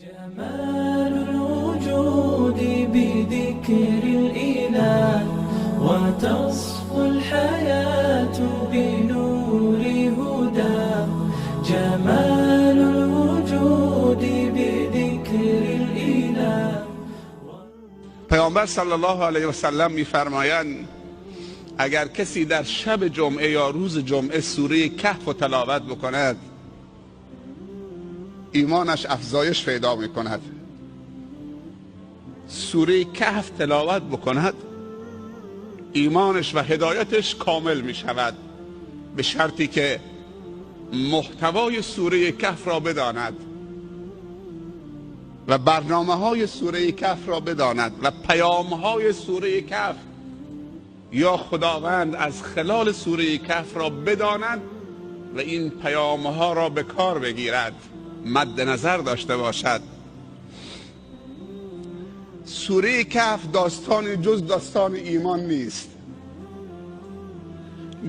جمال الوجود بذكر الإله وتصفو الحياة بنور هدى جمال الوجود بذكر الإله. پیامبر صلی الله علیه و سلم می‌فرمایند اگر کسی در شب جمعه یا روز جمعه سوره کهف و تلاوت بکند ایمانش افزایش پیدا می‌کند. سوره کهف تلاوت بکند ایمانش و هدایتش کامل می‌شود، به شرطی که محتوای سوره کهف را بداند و برنامه های سوره کهف را بداند و پیام های سوره کهف یا خداوند از خلال سوره کهف را بداند و این پیام ها را به کار بگیرد، مد نظر داشته باشد. سوره کهف داستان جز داستان ایمان نیست،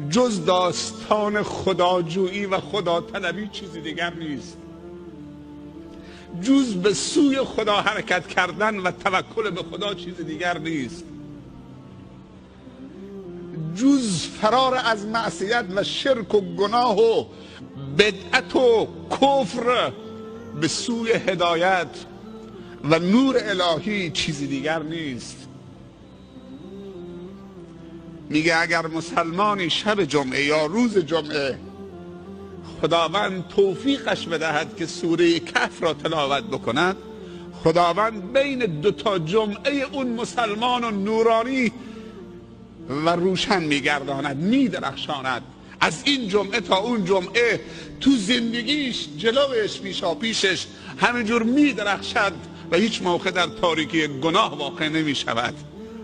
جز داستان خداجویی و خدا طلبی چیزی دیگر نیست، جز به سوی خدا حرکت کردن و توکل به خدا چیز دیگر نیست، جز فرار از معصیت و شرک و گناه و بدعت و کفر به سوی هدایت و نور الهی چیزی دیگر نیست. میگه اگر مسلمانی شب جمعه یا روز جمعه خداوند توفیقش بدهد که سوره کهف را تلاوت بکند، خداوند بین دو تا جمعه اون مسلمان و نورانی و روشن میگرداند، میدرخشاند. از این جمعه تا اون جمعه تو زندگیش، جلوش، پیشا پیشش همینجور میدرخشد و هیچ موقع در تاریکی گناه واقع نمیشود.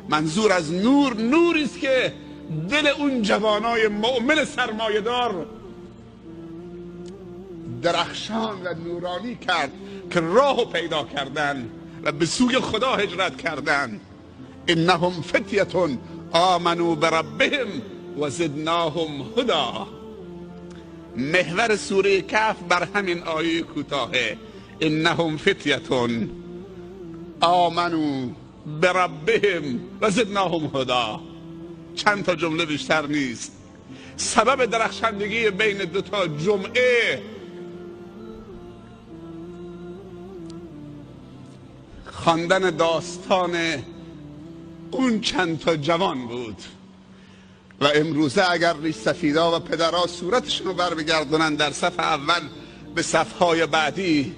منظور از نور، نوری است که دل اون جوانای مؤمن سرمایه‌دار درخشان و نورانی کرد که راهو پیدا کردن و به سوی خدا هجرت کردن. انهم فتیة آمنوا بربهم و زدناهم هدی. محور سوره کهف بر همین آیه کوتاهه، انهم فتیة آمنوا بربهم و زدناهم هدی. چند تا جمله بیشتر نیست. سبب درخشندگی بین دو تا جمعه خواندن داستان اون چند تا جوان بود. و امروزه اگر ریش سفیدا و پدرها صورتشون رو بر بگردونن در صف اول به صفهای بعدی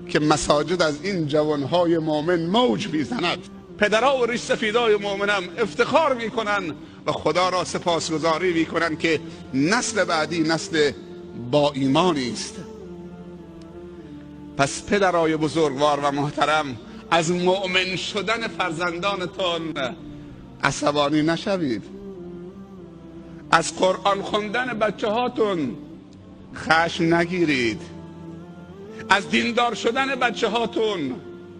که مساجد از این جوانهای مؤمن موج میزند، پدرها و ریش سفیدای مؤمنم افتخار میکنن و خدا را سپاسگزاری میکنن که نسل بعدی نسل با ایمانی است. پس پدرای بزرگوار و محترم، از مؤمن شدن فرزندانتان عصبانی نشوید، از قرآن خواندن بچه هاتون خشم نگیرید، از دیندار شدن بچه هاتون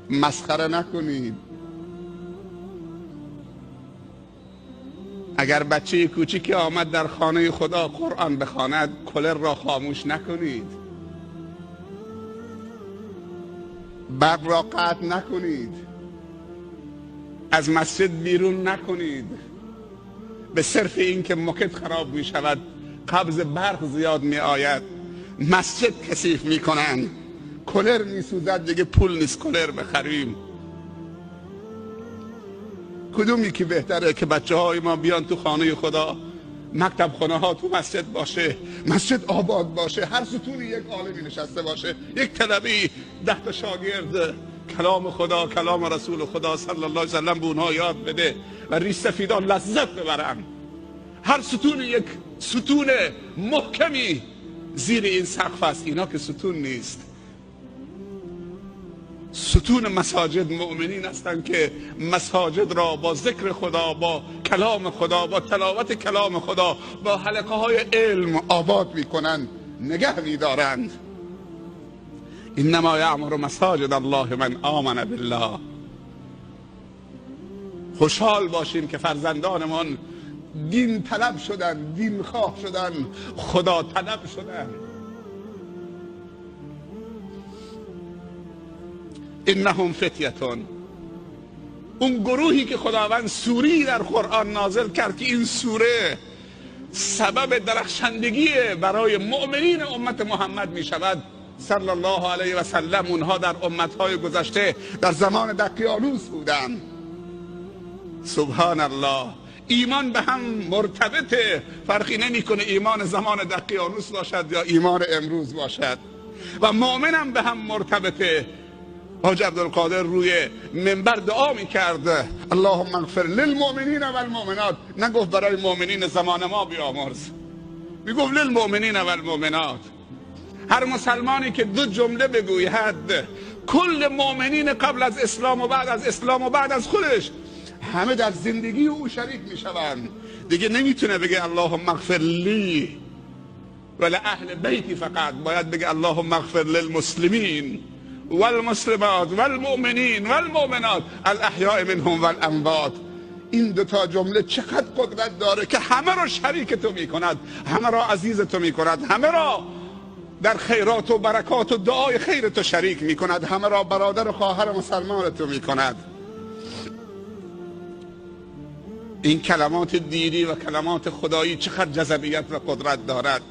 مسخره نکنید. اگر بچه کوچیکی آمد در خانه خدا قرآن بخواند، کلر را خاموش نکنید، برق را قطع نکنید، از مسجد بیرون نکنید به صرف این که مکت خراب می شود، قبض برق زیاد می آید، مسجد کثیف می کنند، کلر می سوزد، دیگه پول نیست کلر بخریم. کدوم یکی بهتره که بچه های ما بیان تو خانه خدا، مکتب خانه ها تو مسجد باشه، مسجد آباد باشه، هر ستونی یک عالمی نشسته باشه، یک طلبی 10 تا شاگرد کلام خدا، کلام رسول خدا صلی الله علیه و سلم به اونها یاد بده و ریش سفیدان لذت ببرن. هر ستون یک ستون محکمی زیر این سقف است. اینا که ستون نیست، ستون مساجد مؤمنین هستند که مساجد را با ذکر خدا، با کلام خدا، با تلاوت کلام خدا، با حلقه های علم آباد میکنند، نگه میدارند. انما یعمر مساجد الله من آمن بالله. خوشحال باشیم که فرزندانمان دین طلب شدن، دین خواه شدن، خدا طلب شدن. انهم فتیتون. اون گروهی که خداوند سوری در قرآن نازل کرد که این سوره سبب درخشندگی برای مؤمنین امت محمد می شود صلی الله علیه و سلم، اونها در امتهای گذشته در زمان دقیانوس بودند. سبحان الله. ایمان به هم مرتبطه، فرقی نمیکنه ایمان زمان دقیانوس باشد یا ایمان امروز باشد، و مؤمنم به هم مرتبطه. حاج عبدالقادر روی منبر دعا میکرد اللهم اغفر للمؤمنین والمؤمنات، نگفت برای مؤمنین زمان ما بیامرز، میگفت للمؤمنین والمؤمنات. هر مسلمانی که دو جمله بگوید، کل مؤمنین قبل از اسلام و بعد از اسلام و بعد از خودش همه در زندگی او شریک میشوند. دیگه نمیتونه بگه اللهم اغفر لی ولی اهل بیتی فقط، باید بگه اللهم اغفر للمسلمین والمسلمات والمؤمنین والمؤمنات الاحیاء منهم والاموات. این دوتا جمله چقدر قدرت داره که همه را شریک تو میکند، همه را عزیز تو میکند، همه را در خیرات و برکات و دعای خیر تو شریک میکند، همه را برادر و خواهر مسلمان تو میکند. این کلمات دینی و کلمات خدایی چقدر جذابیت و قدرت دارد.